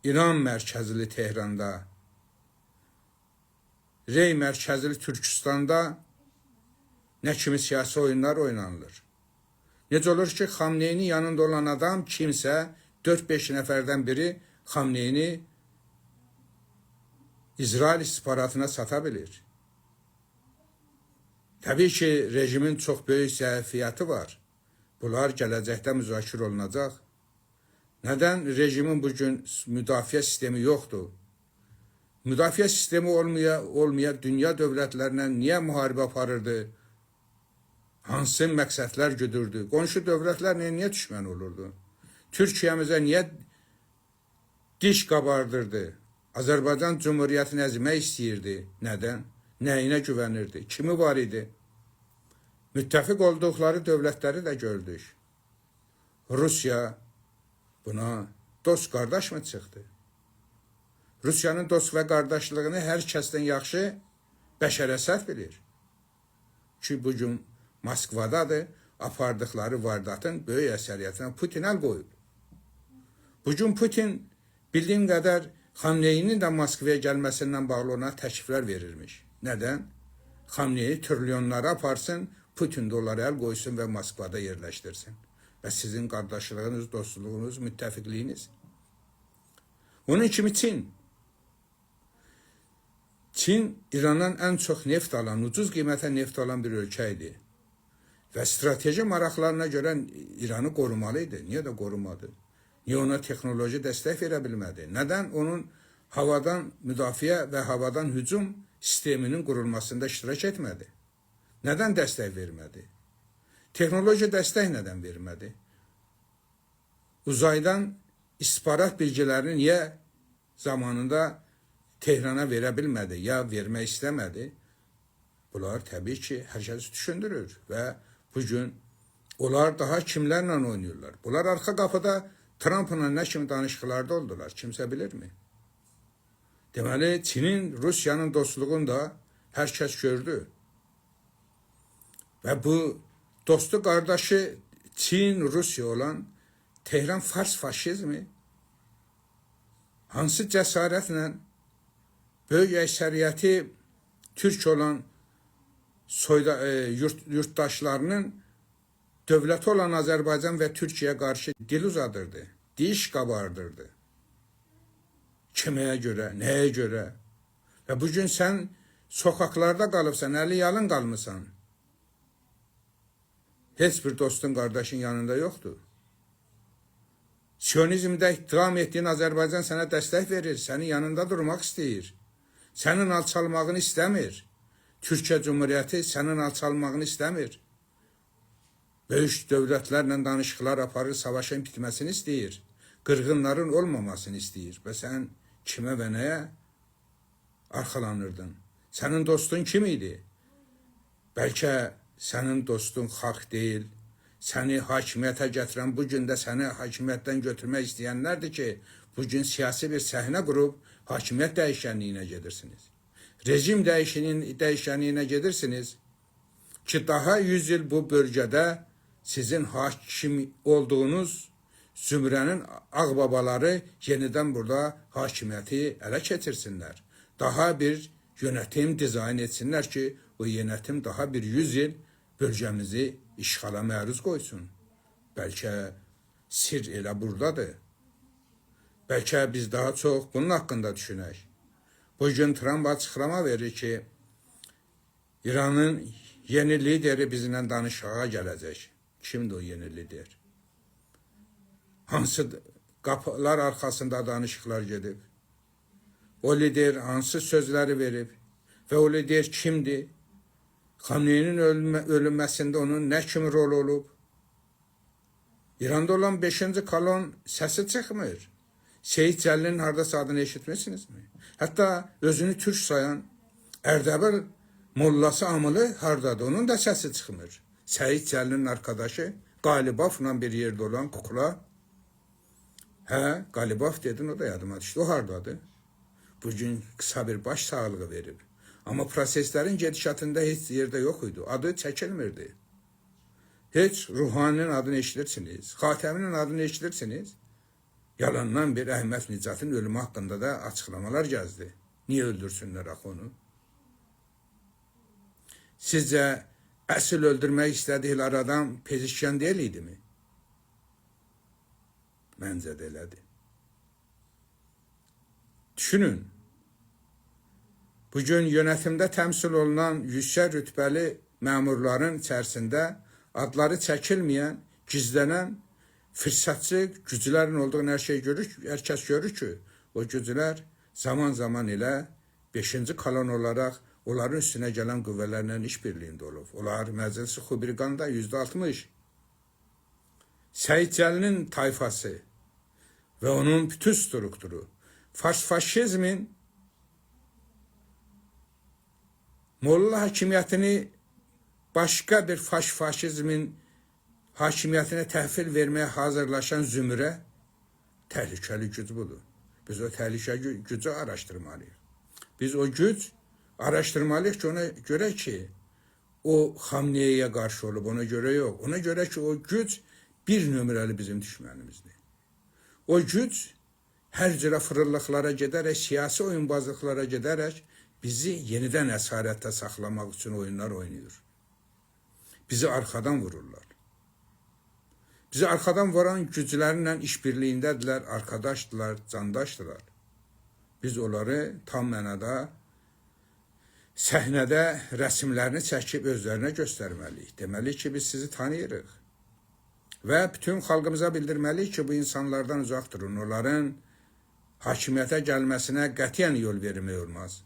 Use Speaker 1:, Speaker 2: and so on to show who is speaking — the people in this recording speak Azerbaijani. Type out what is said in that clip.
Speaker 1: İran mərkəzli Tehranda, Rey mərkəzli Türkistanda nə kimi siyasi oyunlar oynanılır? Necə olur ki, Xamneyinin yanında olan adam kimsə 4-5 nəfərdən biri Xamneyini İsrail istihbaratına sata bilir. Təbii ki, rejimin çox böyük zəifiyyəti var. Bunlar gələcəkdə müzakirə olunacaq. Nədən rejimin bugün müdafiə sistemi yoxdur? Müdafiə sistemi olmaya dünya dövlətlərlə niyə müharibə aparırdı? Hansı məqsədlər güdürdü? Qonşu dövlətlərlə niyə düşmən olurdu? Türkiyəmizə niyə diş qabardırdı? Azərbaycan Cumhuriyyətini əzmək istəyirdi. Nədən? Nəyinə güvənirdi? Kimi var idi? Müttəfiq olduqları dövlətləri də gördük. Rusiya buna dost qardaş mı çıxdı? Rusiyanın dost və qardaşlığını hər kəsdən yaxşı Bəşər Əsəd bilir. Ki bugün Moskvadadır, apardıqları varidatın böyük əksəriyyətinə Putin əl qoyub. Bugün Putin bildiyim qədər Xamneyinin də Moskvaya gəlməsindən bağlı ona təkliflər verirmiş. Nədən? Xamneyi trilyonlara aparsın, Putin də onlara əl qoysun və Moskvada yerləşdirsin. Və sizin qardaşlığınız, dostluğunuz, müttəfiqliyiniz. Onun kimi Çin. Çin İrandan ən çox neft alan, ucuz qiymətə neft alan bir ölkə idi. Və strateji maraqlarına görə İranı qorumalı idi. Niyə də qorumadı? Niyə ona texnoloji dəstək verə bilmədi? Nədən onun havadan müdafiə və havadan hücum sisteminin qurulmasında iştirak etmədi? Nədən dəstək vermədi? Texnoloji dəstək nədən vermədi? Uzaydan istihbarat bilgilərini niyə zamanında Tehrana verə bilmədi ya vermək istəmədi? Bunlar təbii ki, hər kəsi düşündürür və bugün onlar daha kimlərlə oynayırlar? Bunlar arxa qapıda Trumpla nə kimi danışıqlarda oldular? Kimsə bilirmi? Deməli, Çinin, Rusiyanın dostluğunu da hər kəs gördü. Və bu dostu qardaşı Çin, Rusiya olan Tehran Fars faşizmi hansı cəsarətlə böyük əksəriyyəti türk olan soyda, yurtdaşlarının dövləti olan Azərbaycan və Türkiyəyə qarşı dil uzadırdı, diş qabardırdı. Kiməyə görə, nəyə görə? Və bugün sən sokaklarda qalıbsan, əli yalın qalmısan. Heç bir dostun, qardaşın yanında yoxdur. Siyonizmdə ittiham etdiyin Azərbaycan sənə dəstək verir, sənin yanında durmaq istəyir. Sənin alçalmağını istəmir. Türkiyə Cumhuriyyəti sənin alçalmağını istəmir. Böyük dövlətlərlə danışıqlar aparır, savaşın bitməsini istəyir. Qırğınların olmamasını istəyir. Və sən kimə və nəyə arxalanırdın? Sənin dostun kim idi? Bəlkə sənin dostun xalq deyil, səni hakimiyyətə gətirən, bu gün də səni hakimiyyətdən götürmək istəyənlərdir ki, bugün siyasi bir səhnə qurub hakimiyyət dəyişənliyinə gedirsiniz. Rejim dəyişənliyinə gedirsiniz ki, daha 100 il bu bölgədə sizin hakim olduğunuz zümrənin ağbabaları yenidən burada hakimiyyəti ələ keçirsinlər. Daha bir yönetim dizayn etsinlər ki, o yönetim daha bir 100 il bölgəmizi işğala məruz qoysun. Bəlkə sir elə buradadır. Bəlkə biz daha çox bunun haqqında düşünək. Bugün Trump açıqlama verir ki, İranın yeni lideri bizimlə danışığa gələcək. Kimdir o yeni lider? Hansı qapılar arxasında danışıqlar gedib? O lider hansı sözləri verib? Və o lider kimdir? Xamneyinin ölünməsində onun nə kimi rolu olub? İranda olan 5-ci kolon səsi çıxmır. Seyid Cəlilin hardasa adını eşitmişsinizmi? Hətta özünü türk sayan Ərdəbil mollası Amılı hardadır? Onun da səsi çıxmır. Seyid Cəlilin arkadaşı Qalibafla bir yerdə olan kukla. Hə, Qalibaf dedin, o da yadıma düşdü. O hardadır? Bugün kısa bir baş sağlığı verib. Amma proseslərin gedişatında heç yerdə yox idi. Adı çəkilmirdi. Heç Ruhaninin adını eşidirsiniz. Xatəminin adını eşidirsiniz. Yalandan bir Əhməd Nicatın ölümü haqqında da açıqlamalar gəzdi. Niyə öldürsünlər axı onu? Sizcə əsl öldürmək istədikləri adam Pezeşkiyan deyil idimi? Məncə də elədir. Düşünün. Bugün yönetimdə təmsil olunan yüksək rütbəli məmurların içərisində adları çəkilməyən, gizlənən fürsətçi güclərin olduğunu hər şey görür, hər kəs görür ki, o güclər zaman-zaman elə 5-ci kolon olaraq onların üstünə gələn qüvvələrlə işbirliyində olub. Onlar Məclisi Xubirqanda %60. Seyid Cəlilin tayfası və onun bütün strukturu faşizmin Molla hakimiyyətini başqa bir faşizmin hakimiyyətinə təhvil verməyə hazırlaşan zümrə təhlükəli güc budur. Biz o təhlükəli gücü araşdırmalıyıq. Biz o güc araşdırmalıyıq ki, ona görə ki, o Xamneyiyə qarşı olub, ona görə yox. Ona görə ki, o güc bir nömrəli bizim düşmənimizdir. O güc hər cürə fırıllıqlara gedərək, siyasi oyunbazlıqlara gedərək bizi yenidən əsarətdə saxlamaq üçün oyunlar oynayır. Bizi arxadan vururlar. Bizi arxadan vuran güclərlə işbirliyindədirlər, arkadaşdılar, candaşdılar. Biz onları tam mənada səhnədə rəsimlərini çəkib özlərinə göstərməliyik. Deməliyik ki, biz sizi tanıyırıq. Və bütün xalqımıza bildirməliyik ki, bu insanlardan uzaq durun. Onların hakimiyyətə gəlməsinə qətiyyən yol vermək olmaz.